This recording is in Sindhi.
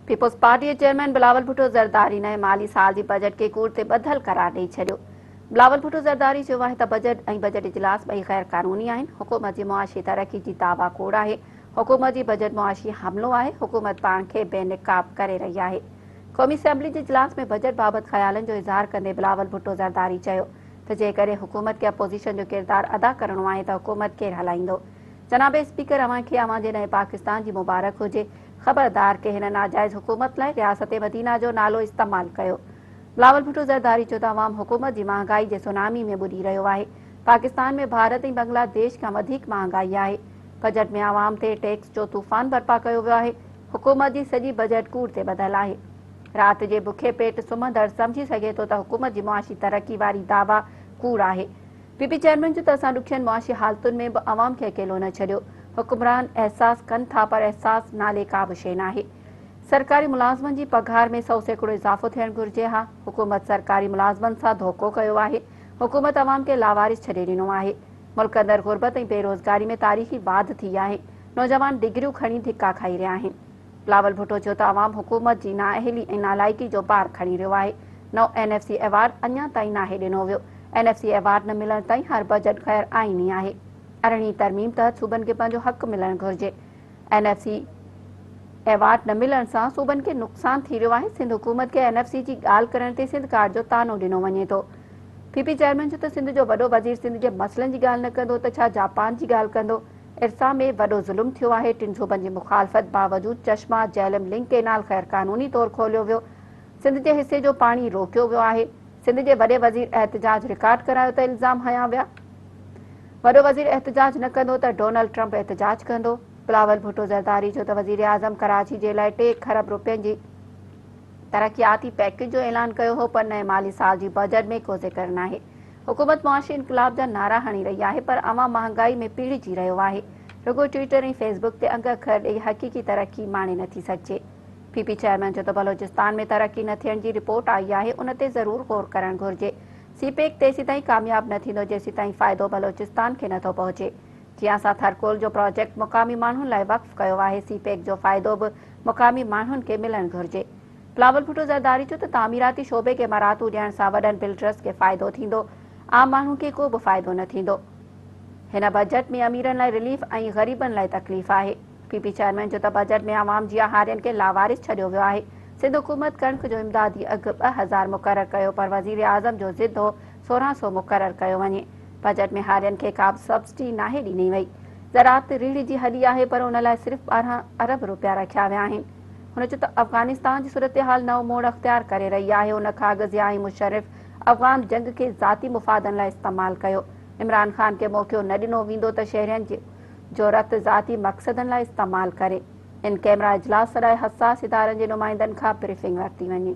پيپلز پارٽي جي چيئرمين بلاول ڀٽو زرداري نئين مالي سال جي بجيٽ کي ڪوڙ تي ٻڌل قرار ڏئي ڇڏيو. بلاول ڀٽو زرداري چيو آهي ته بجيٽ ۽ بجيٽ اجلاس ٻئي غير قانوني آهن، حڪومت جي معاشي ترقي جي دعويٰ ڪوڙ آهي، حڪومت جي بجيٽ معاشي حملو آهي، حڪومت پاڻ کي بي نقاب ڪري رهي آهي. قومي اسيمبلي جي اجلاس ۾ بجيٽ بابت خيالن جو اظهار ڪندي بلاول ڀٽو زرداري چيو ته جيڪڏهن حڪومت کي اپوزيشن جو ڪردار ادا ڪرڻو آهي ته حڪومت ڪير هلائيندو؟ جناب اسپيڪر اوهان کي اوهان جي نئين پاڪستان جي مبارڪ هجي، خبردار ڪي هن ناجائز حڪومت لاء رياست مدينه جو نالو استعمال ڪيو. بلاول ڀٽو زرداري چيو ته عوام حڪومت جي مهانگائي جي سونامي ۾ ٻڏي رهيو آهي، پاڪستان ۾ ڀارت ۽ بنگلاديش کان وڌيڪ مهانگائي آهي، بجيٽ ۾ عوام تي ٽيڪس جو طوفان برپا ڪيو ويو آهي، حڪومت جي سڄي بجيٽ ڪوڙ تي ٻڌل آهي. رات جي بکي پيٽ سمهندڙ سمجهي سگهي ٿو ته حڪومت جي معاشي ترقي واري دعويٰ ڪوڙ آهي. پي پي چيئرمين چيو ته اسان ڏکين معاشي حالتن ۾ به عوام کي اڪيلو نه ڇڏيو، حڪمران احساس ڪن ٿا پر احساس نالي ڪا به شيء ناهي، سرڪاري ملازمن جي پگهار ۾ 100% اضافو ٿيڻ گهرجي ها، حڪومت سرڪاري ملازمن سان ڌوڪو ڪيو آهي، حڪومت عوام کي لاوارث ڇڏي ڏنو آهي، ملڪ اندر غربت ۽ بيروزگاري ۾ تاريخي واڌ ٿي آهي، نوجوان ڊگريون کڻي ڌڪا کائي رهيا آهن. بلاول ڀٽو چيو ته عوام حڪومت جي نااهلي ۽ نالائقي جو بار کڻي رهيو آهي، نئون اين ايف سي ايوارڊ اڃا تائين ناهي ڏنو ويو، اين ايف سي ايوارڊ نه ملڻ تائين هر بجيٽ غير آئيني آهي، ارڙهين ترميم تحت صوبن کي پنهنجو حق ملڻ گهرجي، اين ايف سي ايوارڊ نه ملڻ سان صوبن کي نقصان ٿي رهيو آهي، سنڌ حڪومت کي اين ايف سي جي ڳالهه ڪرڻ تي سنڌ ڪارڊ جو طعنو ڏنو وڃي ٿو. پي پي چيئرمين چيو ته سنڌ جو وڏو وزير سنڌ جي مسئلن جي ڳالهه نه ڪندو ته ڇا جاپان جي ڳالهه ڪندو؟ ارسا ۾ وڏو ظلم ٿيو آهي، ٽن صوبن جي مخالفت باوجود چشما جهلم لنڪ ڪئنال غير قانوني طور کوليو ويو، سنڌ جي حصي جو پاڻي روڪيو ويو آهي، سنڌ جي وڏي وزير احتجاج رڪارڊ ڪرايو ته الزام هنيا ويا، وڏو وزير احتجاج نه ڪندو ته ڊونلڊ ٽرمپ احتجاج ڪندو، بلاول ڀٽو زرداري چيو ته وزيراعظم ڪراچي جي لاء ٽي کرب روپين جي ترقياتي پيڪيج جو اعلان ڪيو هو پر نئين مالي سال جي بجيٽ ۾ ڪو ذڪر ناهي. حڪومت معاشي انقلاب جا نعرا هڻي رهي آهي پر عوام مهانگائي ۾ پيڙهجي رهيو آهي. رڳو ٽوئيٽر ۽ فيس بڪ تي انگ اکر ڏئي حقيقي ترقي ماڻي نٿي سگهجي. پي پي چيئرمين چيو ته بلوچستان ۾ ترقي نه ٿيڻ جي رپورٽ آئي آهي ان تي ضرور غور ڪرڻ گهرجي. سي پيڪ تيسيتائين ڪامياب نه ٿيندو جيسيتائين فائدو بلوچستان کي نٿو پهچي. جيئن اسان ٿرڪول جو پراجيڪٽ مقامي ماڻهن لاء وقف ڪيو آهي سي پيڪ جو فائدو به مقامي ماڻهن کي ملڻ گهرجي. بلاول ڀٽو زرداري چيو ته تعميراتي شعبي کي مراعتون ڏيڻ سان وڏن بلڊرز کي فائدو ٿيندو، عام ماڻهو کي ڪو به فائدو نه ٿيندو. هن بجيٽ ۾ اميرن لاء رليف ۽ غريبن لاء تڪليف آهي. پي پي چيئرمين چيو ته بجيٽ ۾ عوام جيان هارين کي لاوارث ڇڏيو ويو آهي. سنڌ حڪومت ڪڻڪ جو امدادي اگهه 2000 مقرر ڪيو پر وزيراعظم جو ضد هو 16 سو مقرر ڪيو وڃي. بجيٽ ۾ هارين کي ڪا به سبسڊي ناهي ڏني وئي. زراعت ريڙهه جي هڏي آهي پر ان لاء صرف 12 ارب روپيا رکيا ويا آهن. هن چيو ته افغانستان جي صورتحال نئون موڙ اختيار ڪري رهي آهي، ان کان اڳ ضياء ۽ مشرف افغان جنگ کي ذاتي مفادن لاء استعمال ڪيو، عمران خان کي موقعو نه ڏنو ويندو ته شهرين جو رت ذاتي مقصدن لاء استعمال ڪري، ان ڪئميرا اجلاس سڏائي حساس ادارن جي نمائندن کان بريفنگ ورتي وڃي.